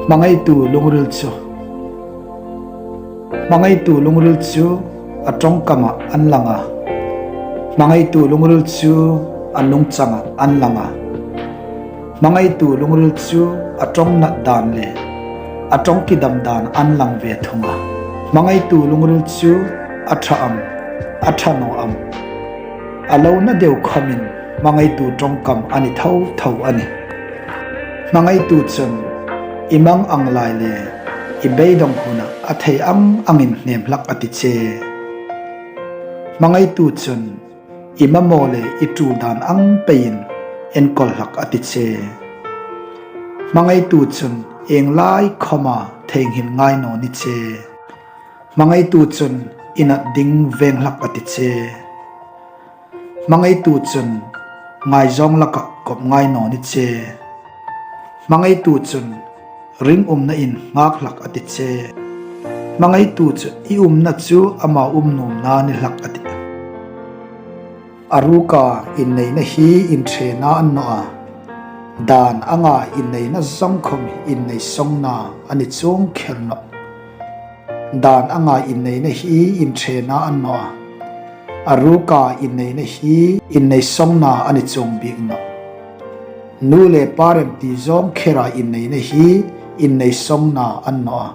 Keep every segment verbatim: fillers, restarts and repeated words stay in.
Hmangaitu lungril chu. Hmangaitu lungril chu a ṭawngkama an lang a. Hmangaitu lungril chu a nungchanga an lang a. Hmangaitu lungril chu a ṭawngnat dan le a ṭawng kidam dan an lang ve thung a. Hmangaitu lungril chu a ṭha am, a ṭha naw am, a lo na deu khawmin hmangaitu ṭawngkam a ni tho tho a nih. Hmangaitu chun i mang ang lai le i beidawng huna a thei ang angin hnem hlak a ti che. Hmangaitu chun i mamaw le i ṭul dan ang peiin enkawl hlak a ti che. Hmangaitu chun ieng lai khawma theinghil ngai naw ni che. Hmangaitu chun i nat ding veng hlak a ti che. Hmangaitu chun ngaizawng laka kop ngai naw ni che. Hmangaitu chun ring umna in nghak hlak a ti che. Hmangaitu chun i umna chu ama um nuomna ni hlak a tih. A ruka inneina hi inṭhena a ni naw a. Dan anga inneina zawng khawm innei sawngna a ni chuong kher nawh. Dan anga inneina hi inṭhena a ni naw a. A ruka inneina hi innei sawngna a ni chuong bik nawh. Nu le pa remti zawng khera inneina hi innei sawngna a ni naw a.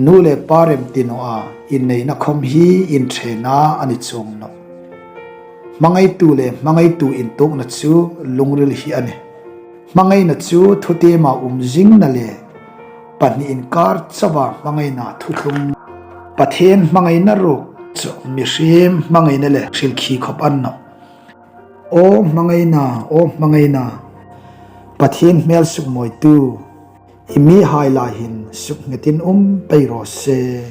Nu le pa remti nawa inneina khawm hi inṭhena a ni chuong nawh. Hmangaitu le hmangaitu intuokna chu lungril hi a nih. Hmangaina chu thutiema um zingna le pahni inkar chauha hmangaina thuthlung. Pathien hmangaina ruok chu mihriem hmangaina le hrilkhie khawp a ni nawh. Aw hmangaina, aw hmangaina, Pathien hmel sukmawitu, i mihai lai hin suknghetin um pei raw se.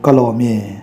Ka lawm e.